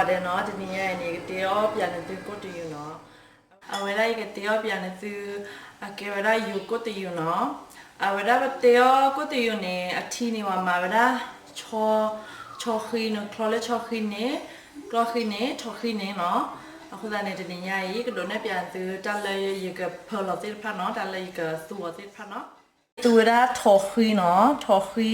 ဒီးနီၤ တနံၤညါအံၤန့ၣ် ယကတဲအီၣ်ပၠးန့ၢ်သုကိၣ်တယိၤနီၤ. အဝဲဒၣ်ယကတဲအီၣ်ပၠးန့ၢ်သု အကဲဝဲဒၣ်ယိၤကိၣ်တယိၤနီၤ. အဝဲဒၣ်ပတဲအီၣ်ကိၣ်တယိၤန့ၣ် အထံန့ၣ် ပှၤမၤဝဲဒၣ် ဆီဃံန့ၣ် ချီလၢဆီဃံန့ၣ် ကျီဃံန့ၣ် ထီဃံန့ၣ်နီၤ. အဃိသတးန့ၣ် တနံၤညါအံၤ ကဒိးနဲၣ်ပၠးသု တၢ်လၢယကပၢလီၤသ့ၣ်တဖၣ်နီၤ, တၢ်လၢယကသူအီၤသ့ၣ်တဖၣ်နီၤ. သူဝဲဒၣ်ထီဃံနီၤ, ထီဃံ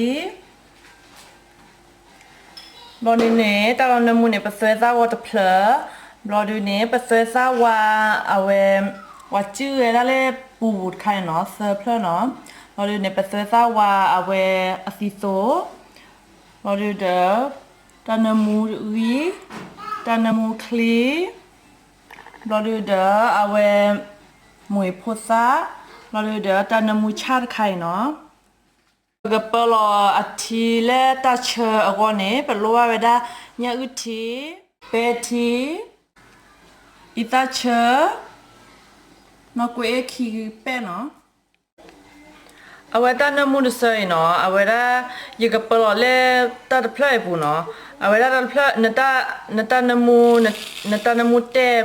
ဘျီဒုန့ၣ် တၢ်လီၤနၢမူန့ၣ် ပသွဲသၣ်ဝါတဖျၢၣ်, ဘျီဒုန့ၣ် ပသွဲသၣ်ဝါအဝဲ ပှၤစုၣ်ဝဲဒၣ်လၢပူၤပူၤတခါန့ၣ်နီၤ သၢဖျၢၣ်နီၤ. ဘျီဒုန့ၣ် ပသွဲသၣ်ဝါအဝဲအသံသိ, ဘျီဒုဒီး တၢ်နၢမူဂံၢ်, တၢ်နၢမူချံ, ဘျီဒုဒီးအဝဲ မူၤအ့ၣ်ဖိသၣ်, ဘျီဒုဒီးတၢ်နၢမူဆၣ်တခါအံၤနီၤ. ပကပၢလီၤအထံလၢတၢ်ဆၢအဂီၢ်န့ၣ် ပလိၣ်ဘၣ်ဝဲဒၣ် ညၣ်အုၣ်ထံ, ပဲထံ, အံသၣ်ဆၢ, နီၢ်ကွ့အ့ၣ်ခံပဲၣ်နီၤ. အဝဲတၢ်နၢမူတဆၢအံၤနီၤ အဝဲဒၣ် ယကပၢလီၤလၢတၢ်တဖျၢၣ်အံၤပူၤနီၤ. အဝဲဒၣ်တၢ်တဖျၢၣ် နတၢ်နၢမူ နတၢ်နၢမူတဲၢ်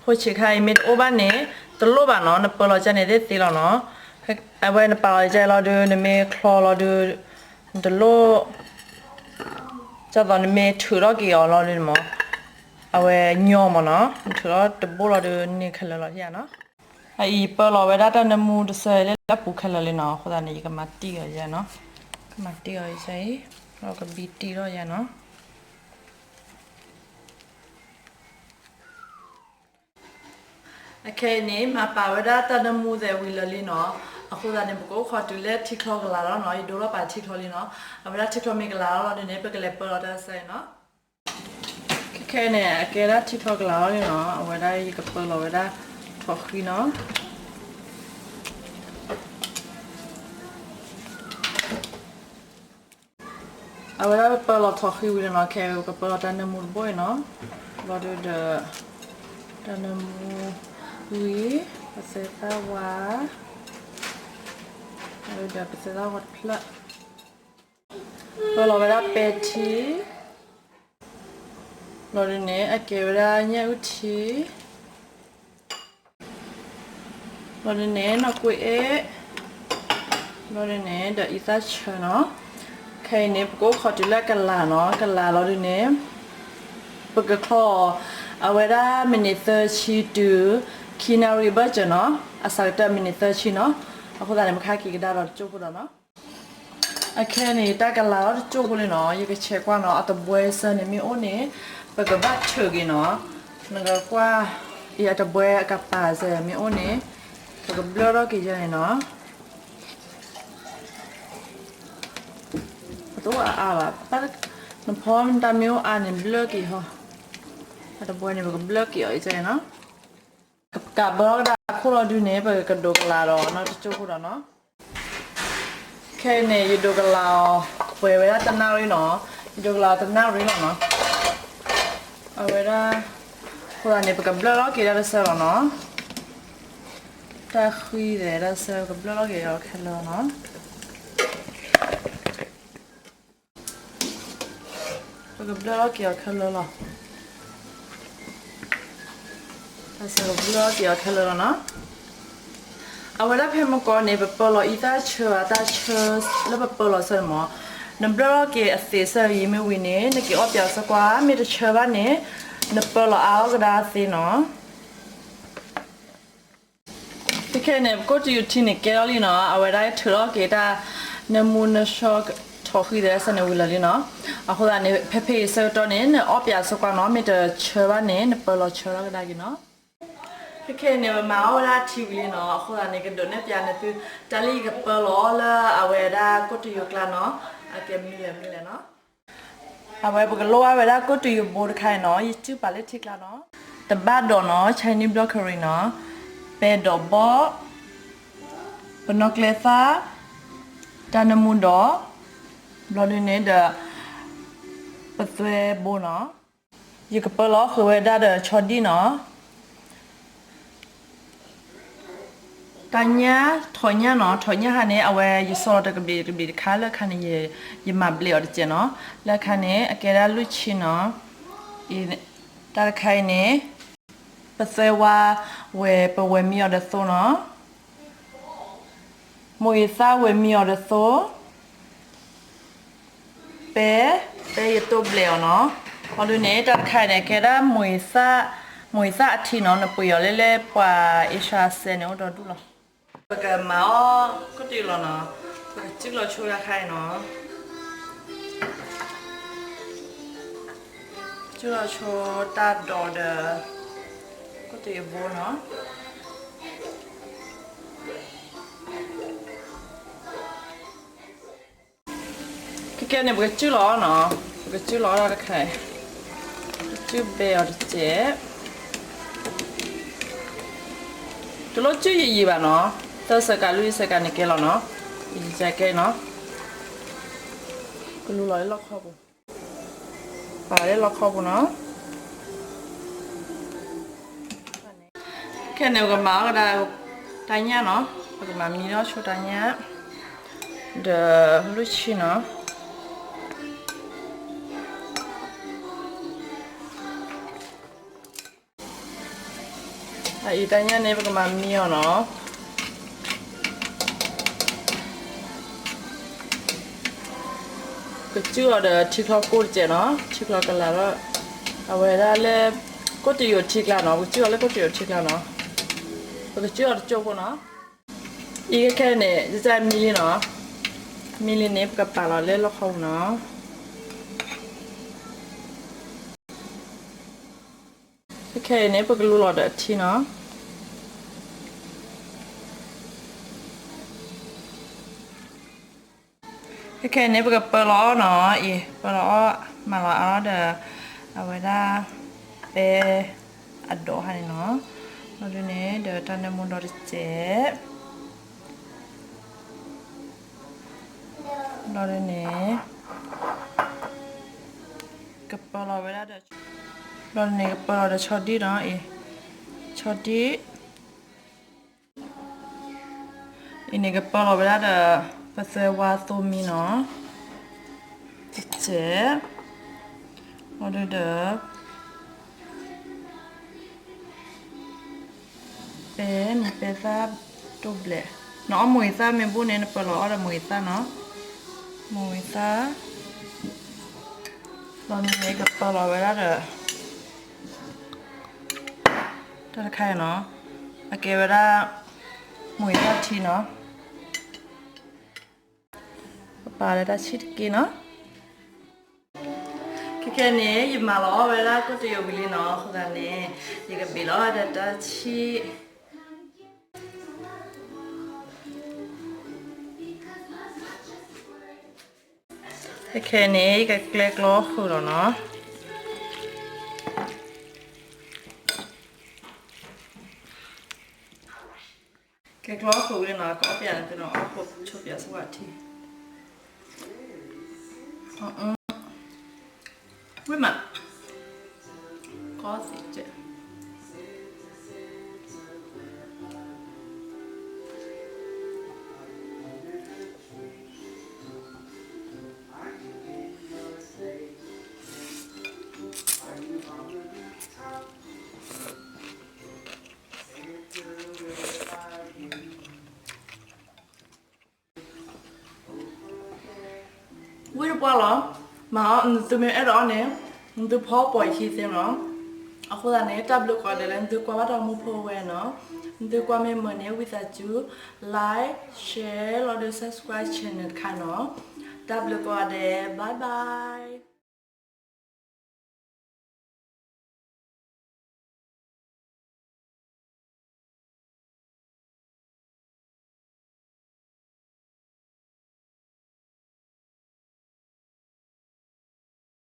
ဖိဆံးခါအံၤ မ့ၢ်တအိၣ်ဘၣ်န့ၣ် တလိၣ်ဘၣ်နီၤ, နပၢလီၤကန့ၣ်သ့သ့လီၤနီၤ. အဝဲနပာ်လီၤကလီၤဒုး နမ့ၢ်ချီလီၤဒုး နတလိၣ် ဒ်သိးနမ့ၢ်ထုးထီၣ်က့ၤအီၤလီၤဒုးမး အဝဲညီမးနီၤ, နထုးထီၣ်တဘိလီၤဒုးန့ၢ်ခဲလၢာ်လီၤဧါနီၤ. အအံၤပၢလီၤဝဲဒၣ်တၢ်နၢမူတဆၢလၢအပူၤခဲလၢာ်လံနီၤ, အဃိသတးန့ၣ် ယကမၤတံၢ်အီၤယဲနီၤ, ကမၤတံၢ်အီၤယဲအံၤ, ဒီးကဘံတံၢ်ထီၣ်ယဲနီၤ. အခဲအံၤန့ၣ် မၤပာ်ဝဲဒၣ်တၢ်နၢမူသဲးဝံၤလၢာ်လံနီၤ, အဃိသတးန့ၣ် ပကအိၣ်ခိးတုၤလၢထံချီကလၤလီၤနီၤ, ယဒိလီၤပာ်ထံချီလံနီၤ, အဝဲဒၣ်ထံချီမ့ၢ်ကလၤလီၤလီၤဒုးန့ၣ် ပကလဲၤပၢလီၤတၢ်ဆၢအံၤနီၤ. ခဲခဲအံၤန့ၣ် အကဲဒၣ်ထံချီကလၤလီၤလံနီၤ, အဝဲဒၣ်ယကပၢလီၤဝဲဒၣ်ထီၣ်ဃံနီၤ. အဝဲဒၣ်ပပၢလီၤထီၣ်ဃံဝံၤလံနီၤ, ခဲအံၤပကပၢလီၤတၢ်နၢမူတဘိအံၤနီၤ, ဘျီဒုးဒီး တၢ်နၢမူဝံၤ ပသဲသၣ်ဝါ, ဘျီဒုးဒီးပသဲသၣ်ဝါတဖျၢၣ်, ပၢလီၤဝဲဒၣ်ပဲထံ ဘျီဒုးန့ၣ် အကဲဝဲဒၣ်ညၣ်အုၣ်ထံ, ဘျီဒုးန့ၣ် နီၢ်ကွ့အ့ၣ်, ဘျီဒုးန့ၣ် ဒီးအံသၣ်ဆၢနီၤ. ခဲအံၤန့ၣ် ပကအိၣ်ခိးတုၤလၢကလၤနီၤ, ကလၤလီၤဒုးန့ၣ် ပကချီအီၤ အဝဲဒၣ်မံးနံးသၢဆံတုၤ ခံနၣ်ရံၣ်ဘၢၣ်စၢၤနီၤ, အစှၤကတၢၢ်မံးနံးသၢဆံနီၤ. အဃိသတးန့ၣ် ပကဟဲက့ၤကဒါဒီးတကၠိၢ်ဖိဒီးနီၤ. အခဲန့ၣ် တၢ်ကလၤလီၤတကၠိၢ်ဖိလံနီၤ, ယကဆဲးကွၢ်နီၤ, အတဘှဲစၢၤန့ၣ်မ့ၢ်အိၣ်န့ၣ် ပကဘၣ်ထုးက့ၤနီၤ. နကကွၢ် အံၤအတဘှဲအကပၤစၢၤမ့ၢ်အိၣ်န့ၣ် ပကဘျၢထီၣ်က့ၤယဲန့ၣ်နီၤ. ပတအိၣ်အါအါဘၣ်, နဖီမတၤမ့ၢ်အိၣ်အါန့ၣ် ဘျၢက့ၤဟီ, အတဘှဲန့ၣ် ပကဘျၢက့ၤအီၤအံၤနီၤ. ကဘၣ်ဘၢကဒါခိၣ်လီၤဒုးန့ၣ် ပကဒိးကလၤဒီးနီတကၠိၢ်ဖိဒီးနီၤ. ခဲအံၤန့ၣ် ယဒိးကလၤအီၤ ပှဲၤဝဲဒၣ်တနၣ်ရံၣ်နီၤ, ယဒိးကလၤအီၤတနၣ်ရံၣ်လီၤနီၤ. အဝဲဒၣ် အဃိသတးန့ၣ် ပကဘျၢလီၤက့ၤဒၣ်တဆၢလီၤနီၤ. တၢ်ဃံသဲးဒၣ်ဆၢ ပကဘျၢလီၤက့ၤအီၤခဲလၢာ်နီၤ. ပကဘျၢလီၤက့ၤအီၤခဲလၢာ်လီၤ. တၢ်ဆၢ ပကဘျၢလီၤက့ၤအီၤခဲလၢာ်လီၤနီၤ. အဝဲဒၣ်ဖဲမုၢ်ကီၢ်န့ၣ် ပပၢလီၤအံသၣ်ဆၢ အတၢ်ဆၢလၢပပၢလီၤဆၢန့ၣ်မး, နဘျၢလီၤက့ၤအသ့ၣ်ဆၢအံၤမ့ၢ်ဝံၤန့ၣ် နက့ၤအီၣ်ပၠးအီၤသကွၢ်, မ့ၢ်တဆၢဘၣ်န့ၣ် နပၢလီၤအါထီၣ်ကဒါသ့နီၤ. ခဲခဲအံၤန့ၣ် ပကိၣ်တယုၢ်ထံန့ၣ်ကဲထီၣ်လံနီၤ, အဝဲဒၣ်ထုးထီၣ်က့ၤတၢ် နၢမူနၢဆှီ ထီၣ်ဃံသဲးဆၢန့ၣ်ဝံၤလၢာ်လံနီၤ. အဃိသတးန့ၣ် ဖဲဖဲအံၤဆၢကတီၢ်န့ၣ် နအီၣ်ပၠးအီၤသကွၢ်နီၤ, မ့ၢ်တဆၢဘၣ်န့ၣ် နပၢလီၤဆၢထီၣ်ကဒါက့ၤနီၤ. ခဲခဲအံၤန့ၣ် ပမၤအီၣ်ဝဲဒၣ်ထံဝံၤလံနီၤ, အဃိသတးန့ၣ် ကဒိးနဲၣ်ပၠးန့ၢ်သု တၢ်လၢယကပၢလီၤအီၤလၢအဝဲဒၣ်ကိၣ်တယုၢ်ကျါနီၤ, အကဲမနုၤလဲၣ်မနုၤလဲၣ်နီၤ. အဝဲပကလိၣ်ဘၣ်ဝဲဒၣ်ကိၣ်တယုၢ်ဘိတခါအံၤနီၤ, ယစုၣ်ပာ်လၢထံကျါနီၤ. တဘၣ်ဒိးနီၤ, Chinese broccoliနီၤ, ပဲဒိးဘီ, ပနီၣ်ကျဲသၣ်, တၢ်နၢမူဒီး, ဘျီဒုန့ၣ်ဒီး ပသွဲဘိနီၤ. ယကပၢလီၤဃုာ်ဝဲဒၣ်ဒီးဆီဒံၣ်နီၤ. တၢ်ညၣ် ထီၣ်ညၣ်နီၤ, ထီၣ်ညၣ်ခါန့ၣ် အဝဲယဆီလီၤတကဘျံးတကဘျံးတခါ လၢခါန့ၣ် ယမၤဘျဲးအီၤတစဲးနီၤ. လၢခါန့ၣ် အကဲဒၣ်လွံၢ်ဆံနီၤ. အံၤ တၢ်တခါအံၤန့ၣ် ပသၢဝါဝဲ ပဝဲမံအီၤဒီးသိနီၤ, မိၢ်အံၤသၣ်ဝဲမံအီၤဒီးသိ, ပဲ, ပဲယတိၢ်ဘျဲးအီၤနီၤ. အီၤဒုန့ၣ် တၢ်တခါအံၤန့ၣ် ကဲဒၣ် မိၢ်အံၤသၣ်အထံနီၤ, နပှ့ၤအီၤလၢလၢပှၤ Asian စဲးန့ၣ် အိၣ်ဒီဒူၣ်လီၤ. ပကမၤအီၣ်ကိၣ်တယိၤလီၤနီၤ, ပကစုၣ်လီၤဆိတၢ်တခါအံၤနီၤ, စုၣ်လီၤဆိတၢ်ဒိးဒီး ကိၣ်တယိၤဘိနီၤ. ခဲကဲန့ၣ် ပကစုၣ်လီၤအီၤနီၤ, ပကစုၣ်လီၤအီၤတၢ်တခါအံၤ, ပကစုၣ်ဘဲအီၤတစဲး, တလိၣ်စုၣ်ယံာ်ယံာ်ဘၣ်နီၤ, သၢစဲးကးလွံၢ်စဲးကးန့ၣ်ကဲလီၤနီၤ, ယံာ်ကဲနီၤ, ကလူလီၤလၢလီၢ်ခီပူၤ, ပာ်လီၤလၢလီၢ်ခီပူၤနီၤ. ခဲန့ၣ် ပကမၤအီၣ်ကဒါတၢ်ညၣ်နီၤ, ပကမၤမံထီၣ်ဆိတၢ်ညၣ် ဒီးလွံၢ်ဆံနီၤ. အအံၤတၢ်ညၣ်န့ၣ် ပကမၤမံအီၤနီၤ, ကစုၣ်အီၤဒီးထံချီကိၢ်တစဲးနီၤ, ထံချီကလၤထီၣ်, အဝဲဒၣ်လၢ ကိၣ်တယိၤထံကျါနီၤ, ပကစုၣ်အီၤလၢကိၣ်တယိၤထံကျါနီၤ, ပကစုၣ်အီၤတကၠိၢ်ဖိနီၤ. အံၤခဲခဲန့ၣ် ယမံလံနီၤ, မံလံန့ၣ် ပကပာ်လီၤလၢလီၢ်ခီပူၤနီၤ. ခဲခဲအံၤန့ၣ် ပကလူလီၤဒီးထံနီၤ. ခဲခဲအံၤန့ၣ် ပကပၢလီၤအီၣ်နီၤ, အံၤ ပၢလီၤအီၣ် မၤလီၤအီၣ်ဒီး အဝဲဒၣ် ပဲအဒိးဟါန့ၣ်နီၤ, ဘျီဒုန့ၣ် ဒီးတၢ်နၢမူဒီတစဲး ဘျီဒုန့ၣ် ကပၢလီၤဝဲဒၣ်ဒီး, ဘျီဒုန့ၣ် ကပၢလီၤဒီးဆီဒံၣ်နီၤ, အံၤ ဆီဒံၣ်, အံၤန့ၣ် ကပၢလီၤဝဲဒၣ်ဒီး ပသၢဝါသိမံနီၤ, တစဲး, ဘျီဒုဒီး ပဲန့ၣ် ပဲသၣ်တိၢ်ဘျဲး, နအီၣ်မိၢ်ဂ့ၤသၣ်မ့ၢ်ဘိၣ်န့ၣ် နပၢလီၤအီၣ်ဒီးမိၢ်ဂ့ၤသၣ်နီၤ, မိၢ်ဂ့ၤသၣ်, ဘျီန့ၣ် ကပၢလီၤဝဲဒၣ်ဒီး တၢ်တခါအံၤနီၤ, အကဲဝဲဒၣ် မိၢ်ဂ့ၤသၣ်ထံနီၤ, ပပာ်လၢတၢ်ဆံၣ်တက့ၢ်နီၤ. ခဲခဲန့ၣ် ယမၤလီၤအီၣ်ဝဲဒၣ်ကိၣ်တယိၤဝံၤလံနီၤ, အဃိသတးန့ၣ် ယကဘ့ၣ်လီၤဒီးတၢ်ဆံၣ် ခဲခဲန့ၣ် ယကကျဲကျီဃုာ်လီၤနီၤ. ကျဲကျီဃုာ်ဝံၤလံနီၤ, ကအီၣ်ပယၤန့ၣ် သ့ၣ်နီၤ အီၣ်ဖိဆိပယၤဆူဝဲထံ, ဝ့ၢ်မး, ကီသ့ၣ်ကဲ ဝ့ၢ်တပှၢ်လီၤ, မၤအီၤ နသုမ့ၢ်အဲၣ်ဒိးအီၣ်န့ၣ် နသုဖီပိာ်ယခံသ့လီၤ. အဃိသတးန့ၣ် တၢ်ဘျုးကိးဂၤဒဲးလၢနသုကွၢ်ဘၣ်တၢ်မူဖိဝဲနီၤ, နသုကွၢ်မ့ၢ်မုာ်န့ၣ် ဝံသးစူၤ like, share လီၤဒီး subscribe channel တခါနီၤ. တၢ်ဘျုးကိးဂၤဒဲး, bye bye.